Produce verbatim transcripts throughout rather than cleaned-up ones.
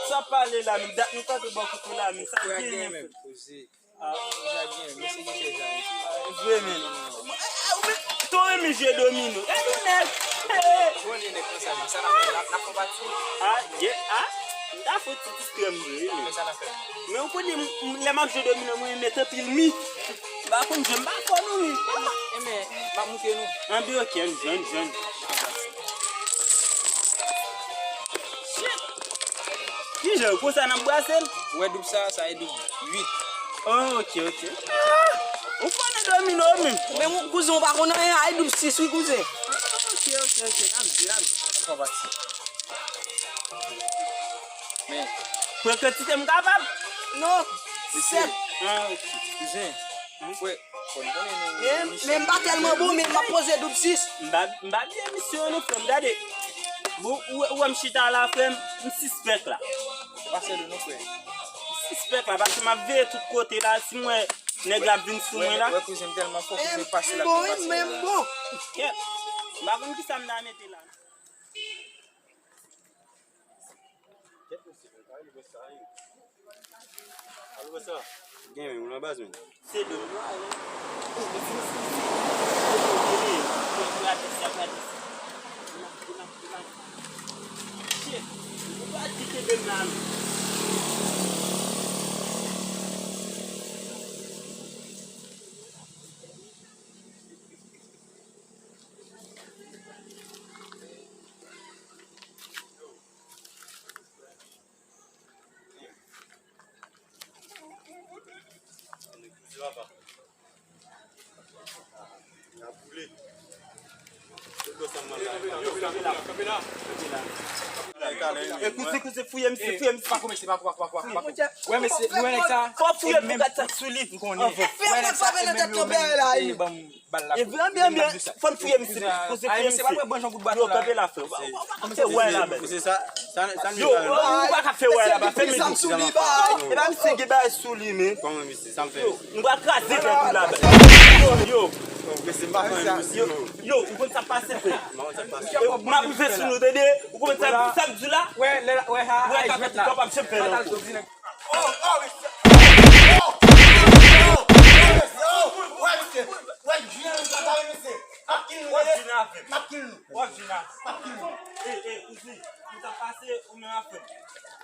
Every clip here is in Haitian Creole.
Sa pale la, men dat nou tande bò kote la, men sa gen, men. Ah. Vre, men. Ou menm, tou renmen jwe domino. Gade yon nèg. Bon, nèg konsa, men. Sa n ap fè, n ap, n ap fè pati. Ah, yeah, ah. M ta fè ti distrè m vre, wi, men. Men sa n ap fè. Men ou konnen, m, m, lè m ap jwe domino, mwen, m met anpil mi. M pa konn jwe, m pa fò non, wi. Enben, m ap montre nou. Anben, ok, ann jwe, ann jwe, ann jwe. Shit! Kijan, konsa n ap brase l? Ou wè doub sa, sa e doub uit. Oh, ok, ok. Ah! Ou fò nan domino menm. Men ou, kouzen, ou pa konn anyen, ay doub sis wi, kouzen. Ah, ok, ok, ok. N ap jwe, n ap jwe. Ou pa pati. Men. Pran kantite m kapab? Non. Mesye. Sèt. Ah, ok. Kouzen. Frè, fò n konnen nou. Men, men m pa tèlman bon, men m ap poze doub sis. M pa, m pa byen misye non, frè m. Gade. Bon, ou, ou wè m chita la, frè m, m sispèk la. Pa sèl ou non, frè. M sispèk la, paske m ap veye tout kote la, si m wè nèg la ap vin sou mwen la. Wè, kouzen m tèlman fò, kouzen pase la, bon, wi, men m bon. Kèt. M pa konn kisa m ta mete la. Kèt mesye, men pa rive sa, wi. Alo, what's up? Gen, men, ou nan baz, men. Se dlo nwa, wi. Shit, ou pa di kenbe m la, non. E kouzen, kouzen, fouye misye, fouye misye. Pa kòmanse, pa, pa, pa, pa, pa, pa. Wè, mesye, nou wè nèg sa. Fò fouye pou gad sa k sou li. M konnen. Wè nèg sa, e menm yo menm, e ban m bal la. E vre, byen, byen, fò n fouye misye, fò n fouye misye. Yo, kanpe la, frè. Ou pa ka fè wè la, bèl. Yo, ou pa ka fè wè la, bèl. Fè misye. E pa misye gen bagay sou li, men. Kòman misye, sa m fè? Yo, nou pral kraze tèt ou la, bèl. Yo, yo. Yo, yo, ou konn sa k pase, frè. M ap rive sou nou, tande? Ou konn sa, sa k di la? Wè, lè, wè, ha, wè, ay, jwèt la. Ou pa p ap janm fè l ankò. Oh, oh, mesye. Oh, oh, oh, mesye. Oh, wè, mesye. Wè, jwèt la, mesye. M ap kill nou, tande? M ap kill nou. W ap vin avè m. M ap kill nou. W ap vin avè m. M ap kill nou. E, e, kouzen, m t ap pase, ou menm avè m.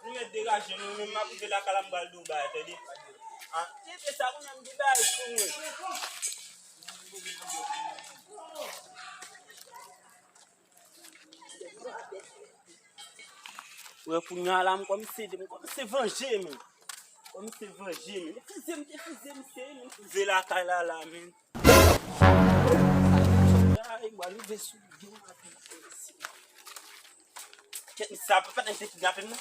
Nou mèt degaje nou, men m ap rive lakay la, m pral di w bagay, tande? Ah, tande sa, ou menm di bagay sou mwen. Wè, kounye a la, m kòmanse, m kòmanse vanje, men. Kòmanse vanje, men. Defize m, defize m, se, men. Rive lakay la, la, men. Ay, m pral rive sou li, gen yon apèl isit. Kèt, sa pa, pa t nèg te kidnape m, non?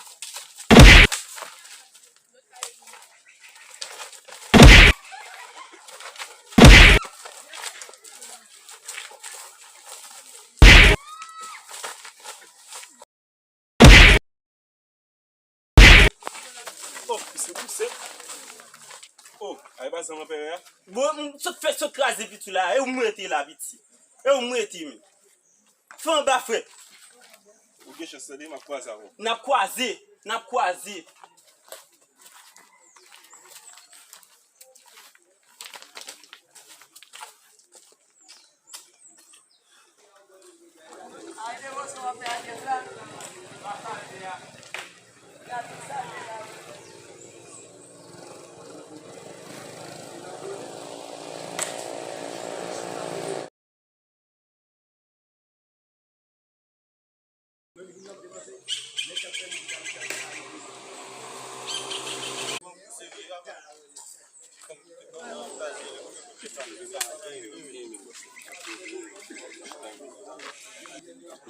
Oh, misye pouse. Oh, ay pa zanm anperè a. Bon, m sot fè sot kraze piti la. E ou m rete la, piti. E ou m rete, men. Fè anba, frè. Ou gen chans tande, m ap kwaze avè w. N ap kwaze. N ap kwaze.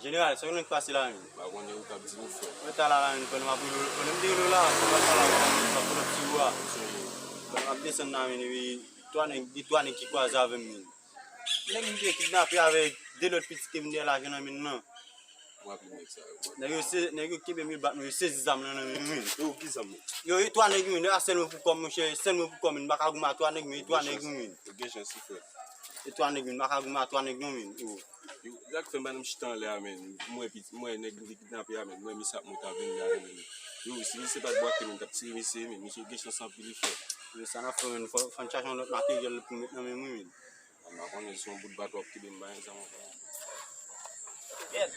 Jeneral, sa w konn k pase la menm? Pa konnen ou k ap di nou, frè. Mwen ta la la menm, pandan m ap rele w, pandan m te rele w la, pandan m ta la la, m ap pran ti wa. Pandan m ap desann la menm, epi twa nèg, gen twa nèg ki kwaze avè m menm. Nèg m te kidnape avèk de lòt pitit ke m te al achte nan men l lan. Mwen raple nèg sa yo. Nèg yo se, nèg yo kenbe m, yo bat mwen, yo sezi zam lan nan men m, wi. Yo, ki zam ou? Yo, e twa nèg, wi, nèg la sèl mwen pou kò m, monchè, sèl mwen pou kò m, m pa ka goumen a twa nèg, men e twa nèg, wi. Ou gen chans, wi, frè. E twa nèg, men, m pa ka goumen a twa nèg non, men. Yo, yo, sa k fè m pa nan chita anlè a, men. M wè piti, m wè nèg m te kidnape a, men. M wè misye ap monte avè m la, men. Yo, si misye pa t bwake, men, m t ap tire misye, men. Misye gen chans anpil, li fò. Men sa n ap fè, men, fò, fò n chache yon lòt materyèl pou n met nan men m, wi, men. M pa konnen si yon bout bat w ap kenbe m, pa gen sa m ap fè. Kèt.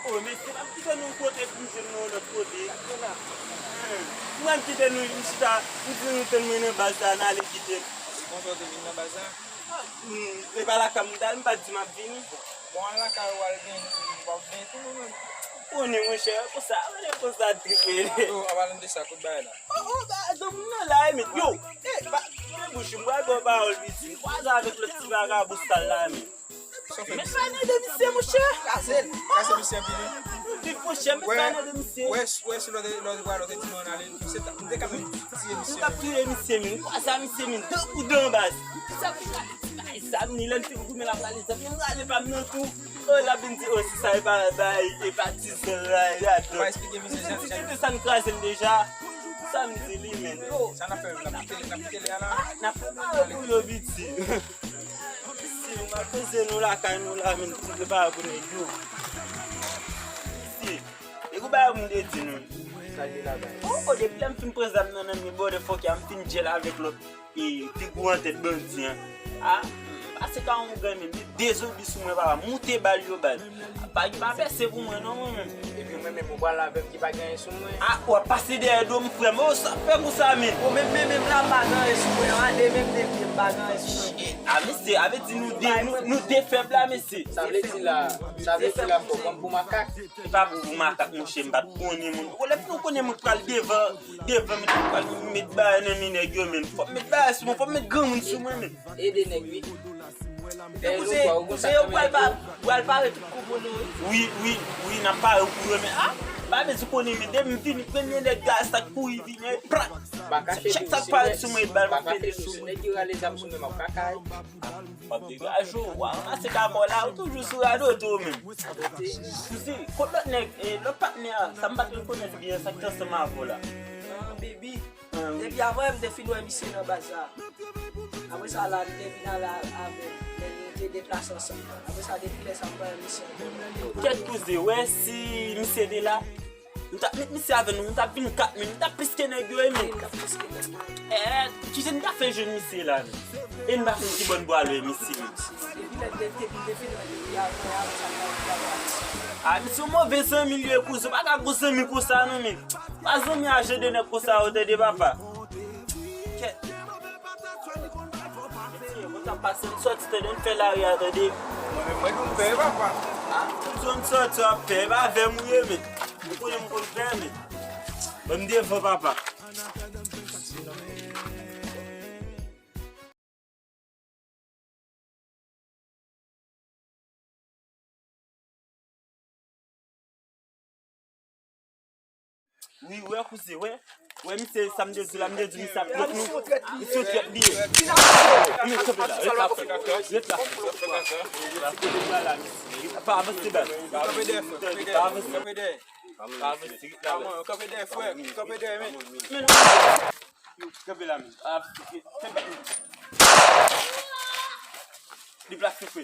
O, mesye, m ap kite nou yon kote pou m jwenn nou yon lòt kote. Mwen m kite nou, m chita, m di nou tann mwen nan baz la, n ale kite m. Konsa w te vin nan baz la? Ah, hmm, e pa lakay m t al, m pa t di m ap vini. Bon, al lakay ou al gen, w ap gen tou, mwen menm. Konnen, monchè, konsa, konnen konsa trip ye. Yo, an palan de sa, kout bagay la. O, o, ba, granmoun nan la, e, men, yo, e, ba, men bouch, m pral ba w pawòl, piti. M kwaze avèk lòt ti vagabon sal la, men. Sa w fè? Men pa nan de misye, monchè. Kase l. Kase misye anpil, wi. Wi, monchè, men pa nan de misye. Wè, wè, si lòt, lòt, lòt, lòt di nou ann ale, misye ta, m te ka menm tiye misye. M t ap touye misye, men. M kwaze misye, men. De kou dan baz. Sa fè sa, ti bagay sa, m ni lè l fin goumen l ap rale zam. Men m rale pa m nan tou. O, l ap vin di, o, si sa e pa, bay, e pa ti zan, bay, la, donk. Misye di, se de sa n kraze l deja. Sa m di li, men. Yo. Sa n ap fè menm, n ap kite, n ap kite lè a la? Ah, n ap prepare pou yo, piti. Si, nou ap poze nou lakay nou la, men, pou prepare pou nèg yo. Si, e kou bagay pou m te di nou. Sa gen la, bay? O, o, depi lè m fin pran zam nan nan men motherfucker, m fin djèl avèk lòt, e, pi gwo antèt bandi an. A, m pase ka yon gang, men, de zonbi sou mwen, papa, moute bal yo bal. Pa gen pa pèse pou mwen non, mwen menm. Epi mwen menm, ou pral avè m ki pa gen anyen sou mwen. A, w ap pase dèyè do m, frè m. O, sa fè konsa, men. Ou menm, men, menm la, m pa gen anyen sou mwen. A, de menm, de pye, m pa gen anyen sou mwen. A, mesye, a vle di nou de, nou, nou de fèb la, mesye. Sa vle di la, sa vle di la, fò pran m pou makak. Se pa pou, pou makak, monchè, m pa t konnen moun. Ou lè fin ou konnen moun pral devan, devan, m pral met bagay nan men nèg yo, men. Fò m met bagay sou mwen, fò m met granmoun sou mwen, men. Ede nèg, wi. Ekoute, se yo pral pa, pral pare tout kou pou nou, wi. Wi, wi, wi, n ap pare pou yo, men, a, pa bezwen konnen, men, depi m vini, premye nèg gaz sa k kouri vini, pran. Chak sa k parèt sou mwen, bal m ap pete sou mwen. Nèg yo rale zam sou mwen, m ap kakay. W ap degaje w, w a ranmase kakò la, ou toujou sou radote w menm. Sousi, kot lòt nèg, e, lòt patnè a, sa m pa t rekonèt byen, sa k te ansanm avè w la. Ah, baby. Depi avan m te fin wè misye nan baz la. Apre sa la, m te vin al avè l, men nou te deplase ansanm. Apre sa, depi lè sa, m pa wè misye ankò. Kèt kouzen, wè si misye te la, nou t ap met misye avè nou, nou t ap vin kat, men nou t ap plis ke nèg yo, wi, men. Wi, nou t ap plis ke nèg yo. Eh, kijan nou t ap fè jwenn misye la, men? E nou pa konn ki bò n pral wè misye, men. Depi lè n te, te, te fin wè depi avan, avan sa, nou t ap wè misye. Ah, misye yon move zanmi l ye, kouzen. Ou pa ka gwo zanmi konsa, non, men. Pa zanmi a jan de nèg konsa yo, tande, papa. Kèt. Mesye, mwen t ap pase, m sòti, tande, m fè lari a, tande. Mwen menm, mwen tou m fè, papa. Ah, tout zòn sòti w ap fè, e pa avè m ou ye, men. Ou konnen m konn fè, men. Ban m devan, papa. Wi, wè, kouzen, wè. Wè, misye, sa m te di la, m te di misye ap trèt nou. Misye yon trèt li ye. Men, kanpe la, ret la, frè. Ret la, frè. Pa avanse, baz. Pa avanse. Pa avanse. Pa avanse, ret la, baz. Kanpe dèyè, frè. Kanpe dèyè, men. Men. Kanpe la, men. Ah, fè bèt. Deplase, frè.